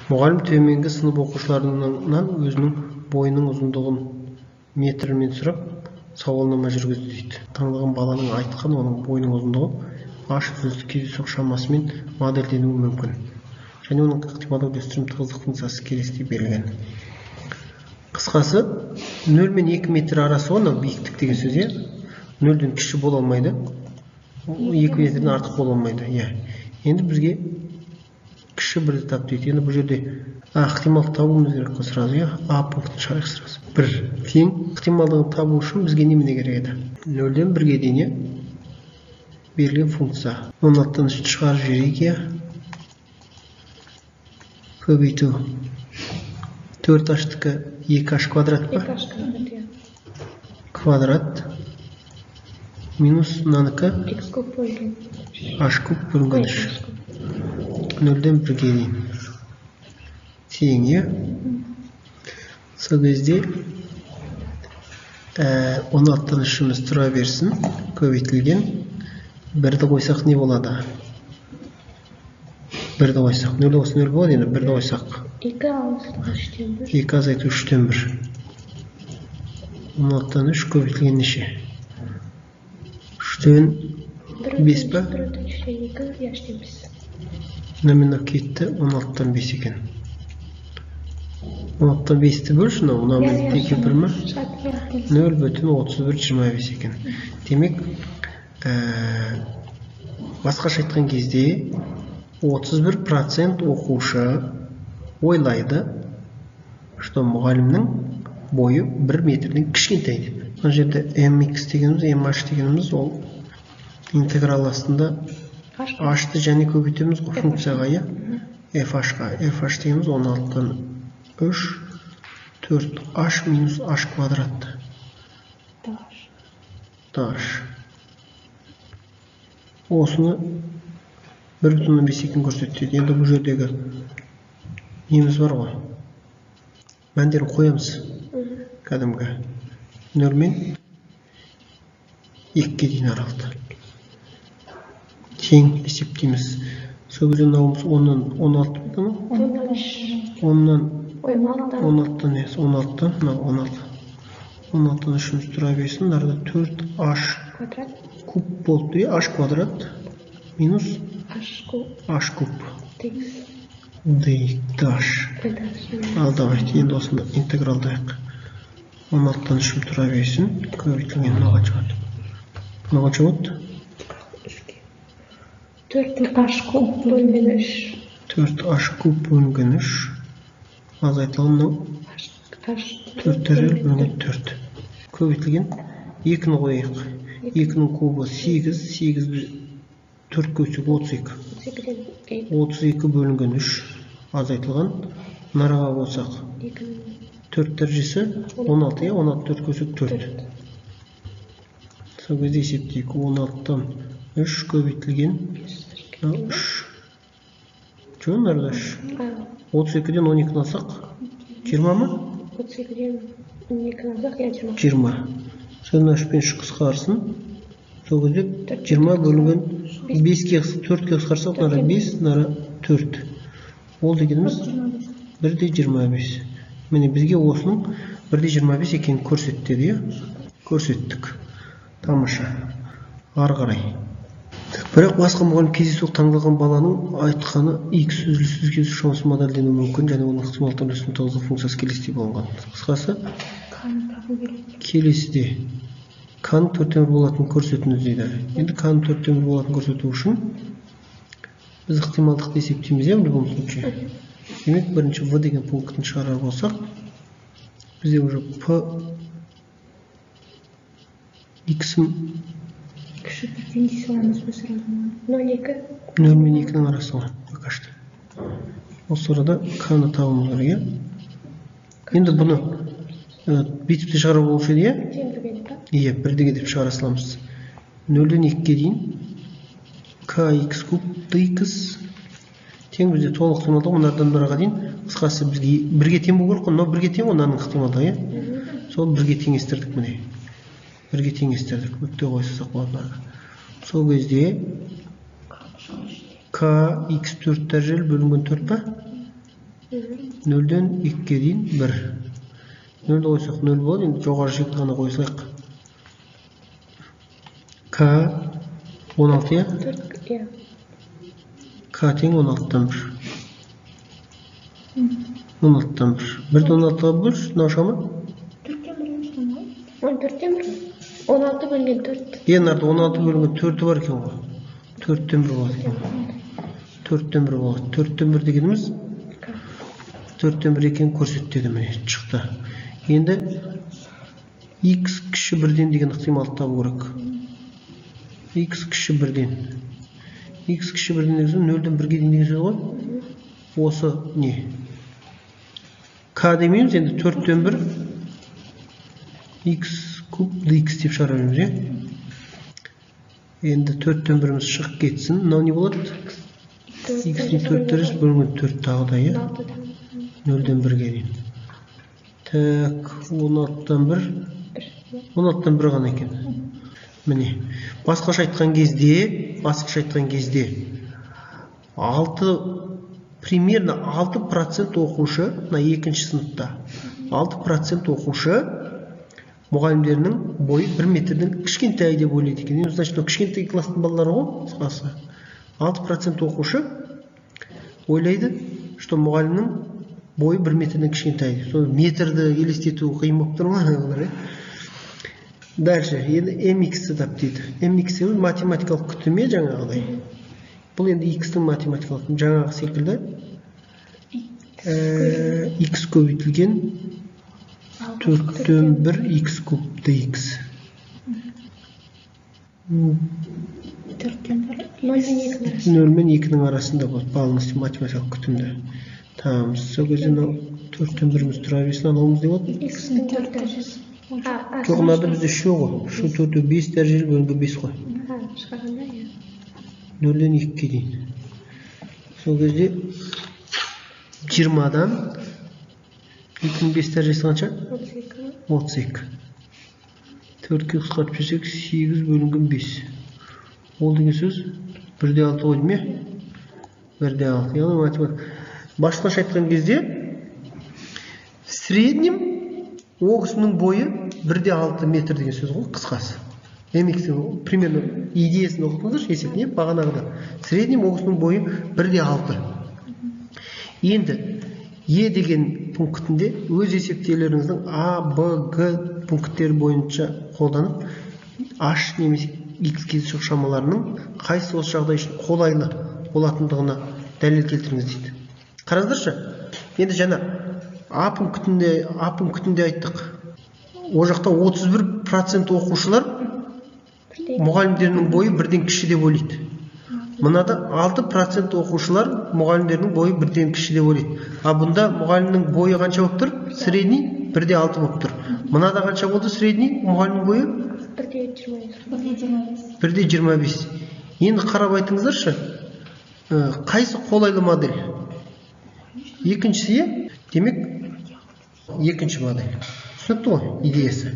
Мұғалім төменгі сынып оқушыларынан өзінің бойының ұзындығын метрмен сұрап сауалнама жүргізді дейді. Таңдаған баланың айтқан оның бойының ұзындығы h үзілісті кездейсоқ шамасымен модельденуі мүмкін. Және оның ықтималды үлестірім тығыздық функциясы келесідей берілген. Қысқасы 0 мен 2 метр арасы ғой, мынау биіктік деген сөз, иә? 0-ден кіші бола алмайды, 2 метрден артық бола алмайды, иә. Енді бізге кіші бірді тап дейді. Енді бұл жерде ықтималдық табуымыз керек қой сразу, иә? А пунктін шығарайық сразу. 1 тең ықтималдығын табу үшін бізге немене керек еді? 0-ден 1-ге дейін, иә? Берілген функция. 16-тан 3-ті шығарып жіберейік, иә? Көбейту 4 h-тікі 2 h квадрат па? 2 h квадрат, иә. Квадрат минус мынанікі x куб бөлінген h куб бөлінген 3. 0-ден 1-ге дейін тең, иә? Сол кезде 16-тан 3-іміз тұра берсін, көбейтілген 1-ді қойсақ не болады? 1-ді қойсақ, 0 қосу 0 болады, енді 1-ді қойсақ. 2 азайту 3-тен 1. 2 азайту 3-тен 1. 16-тан 3 көбейтілген неше? 3-тен 5 па? 1 бүтін 3-тен 2, иә, 3-тен 5. Мына кетті, 16-тан 5 екен. 16-тан 5-ті бөлші, мынау, мынау Иә, екі бір ма? Шығады, иә. 0,3125 екен. Демек, басқаша айтқан кезде 31% оқушы ойлайды, что мұғалімнің бойы 1 метрден кішкентай деп. Мына жерде mx дегеніміз, mh дегеніміз ол интеграл астында h-ты және көбейтеміз ғой функцияға, иә? Fh-ға. Fh дегеніміз 16-тан 3, 4 h минус h квадрат. H. Осыны 1,5 екен көрсетеді. Енді бұл жердегі неміз бар ғой. Мәндерін қоямыз. Кәдімгі 0 мен 2-ге дейін аралықты. Тең есептейміз. Сол кезде мынауымыз оннан он алты ма? Оннан үш. Оннан Ой, он алтыдан. он алтыдан емес, он алтыдан, мынау он алты. Он алтыдан үшіміз тұра берсін. Мынарда төрт h Квадрат. куб болып тұр, иә? H квадрат минус H куб. H куб. Dx. D, H. Ой, Ал давайте енді осыны интегралдайық. Он алтыдан үшім тұра берсін. Көбейтілген мынау қанша болады? Мынау қанша болады? Төрт h куб бөлінген үш. Төрт h куб бөлінген үш. Азайтылған мынау H, H төрт дәрежелі бөлінген төрт. Көбейтілген екіні қояйық. Екінің кубы сегіз, сегізді төрт көбейтсек отыз екі. Отыз екіден екі. Отыз екі бөлінген үш азайтылған. Мынаға қоссақ Екінің төрт дәрежесі он алты, иә? Он алты төрт көбейтсек төрт. төрт. Сол кезде есептейік. Он алтыдан үш көбейтілген үш. Жоқ, мынарда үш. Отыз екіден он екіні алсақ жиырма ма? Отыз екіден он екіні алсақ, иә, жиырма. Жиырма. Сол мына үш пен үш қысқарсын. Сол кезде жиырма бөлінген беске төртке қысқарсақ, мынара бес, мынара төрт. Ол дегеніміз бір де жиырма бес. Міне бізге осының бір де жиырма бес екенін көрсет деді, иә? Көрсеттік. Тамаша. Ары қарай. Бірақ басқа мұғалім кездейсоқ таңдалған баланың айтқаны x үзіліссіз кездесу шамасы модельденуі мүмкін және оның ықтималдық үлесінің тығыздық функциясы келесідей болған. Қысқасы, К-ны табу керек. келесіде к-ның төрттен бір болатынын көрсетіңіз дейді. Енді к-ның төрттен бір болатынын көрсету үшін біз ықтималдықты есептейміз, иә, в любом случае. Демек, бірінші в деген пунктін шығарар болсақ, бізде уже p x-ім Кіші бірден дей саламыз ба сразу? Нөл екі. Нөл мен екінің арасы ғой, пока что. Осы арада к-ны табуымыз керек, иә? Енді бұны бүйтіп те шығаруға болушы еді, иә? Тең бірге деп па? Иә, бірдеге деп шығара саламыз. Нөлден екіге дейін к икс куб dx тең бізде толық ықтималдығы мынадан мынаға дейін. Қысқасы бізге бірге тең болу керек қой, мынау бірге тең ғой, мынаның ықтималдығы, иә? Сол бірге теңестірдік міне. Бірге теңестірдік. Нүкте қойсақ болады мынаны. Сол кезде к икс төрт дәрежелі бөлінген төрт па? 0-ден 2-ге дейін 1. 0-ді қойсақ 0 болады, енді жоғары шекті ғана қоя салайық. К 16, иә? 4, иә. К тең 16-тан 1. 16-тан 1. 1-ді 16-ға бөлші, мынау шыға ма? 4-тен 1 шыға ма? 14-тен 1. 16 бөлінген 4. Мынарда 16 бөлінген 4-і бар екен ғой. 4-тен 1 болады екен. 4-тен 1 болады. 4-тен 1 дегеніміз 4-тен 1 екенін көрсетті, міне шықты. Енді x кіші 1-ден деген ықтималды табу керек. X кіші 1-ден. X кіші 1-ден деген сөз 0-ден 1-ге дейін деген сөз ғой. Осы не? К демейміз, енді 4-тен 1 x куб dx деп шығара береміз, иә? Енді 4-тен 1-іміз шығып кетсін. Мынау не болады? X-дің 4 дәрежесі бөлінген 4 тағы да, иә? 0-ден 1-ге дейін. Так, 16-тан 1. 16-тан 1 ғана екен. Міне, басқаша айтқан кезде, 6, примерно 6% оқушы, мына екінші сыныпта 6% оқушы мұғалімдерінің бойы 1 метрден кішкентай деп ойлайды екен. Енді, значит, мынау кішкентай класстың балалары ғой, қысқасы. 6% оқушы ойлайды, что мұғалімнің бойы 1 метрден кішкентай. Сол метрді елестету қиын болып тұр ма? Олар, иә? Дальше, енді mx-ті тап дейді. Mx деген математикалық күтім, жаңағыдай. Бұл енді x-тің математикалық жаңағы секілді. X көбейтілген 4-тен 1 x куб dx. 4-тен 1, 0 мен 2-нің арасында. 0 мен 2-нің арасында болады полностью математикалық күтімді. Тамам, сол кезде мынау 4-тен 1-іміз тұра берсін, анауымыз не болады? X-тің 4 дәрежесі. Жоқ, мынада бізде үшеу ғой. Үш, төрт, бес дәрежелі бөлінген 5 қой. Шығарғанда, иә. 0-ден 2-ге дейін. Сол кезде 20-дан 2-нің 5 дәрежесі қанша? 32. 32. 4-ке қысқартып жіберсек, 8 бөлінген 5. Ол деген сөз 1,6 ғой деймін, иә? 1,6. Яғни математика. Басқаша айтқан кезде, в среднем о кісінің бойы 1,6 метр деген сөз ғой, қысқасы. Mx примерно идеясын оқытыңыздаршы, есеп не бағанағыда. В среднем о кісінің бойы 1,6. Енді Е деген пунктінде өз есептеулеріңіздің А, Б, Г пункттері бойынша қолданып, H немесе X кездейсоқ шамаларының қайсысы осы жағдай үшін қолайлы болатындығына дәлел келтіріңіз дейді. Қараңыздаршы, енді жаңа А пунктінде айттық. О жақта 31% оқушылар мұғалімдерінің бойы бірден кіші деп ойлайды. Мынада 6% оқушылар мұғалімдерінің бойы бірден кіші деп ойлайды. А бұнда мұғалімнің бойы қанша болып тұр? Средний 1,6 болып тұр. Мынада қанша болды средний мұғалімнің бойы? 1,25. 1,25. Енді қарап айтыңыздаршы, қайсы қолайлы модель? Екіншісі, иә? Демек, екінші модель. Түсінікті ғой идеясы.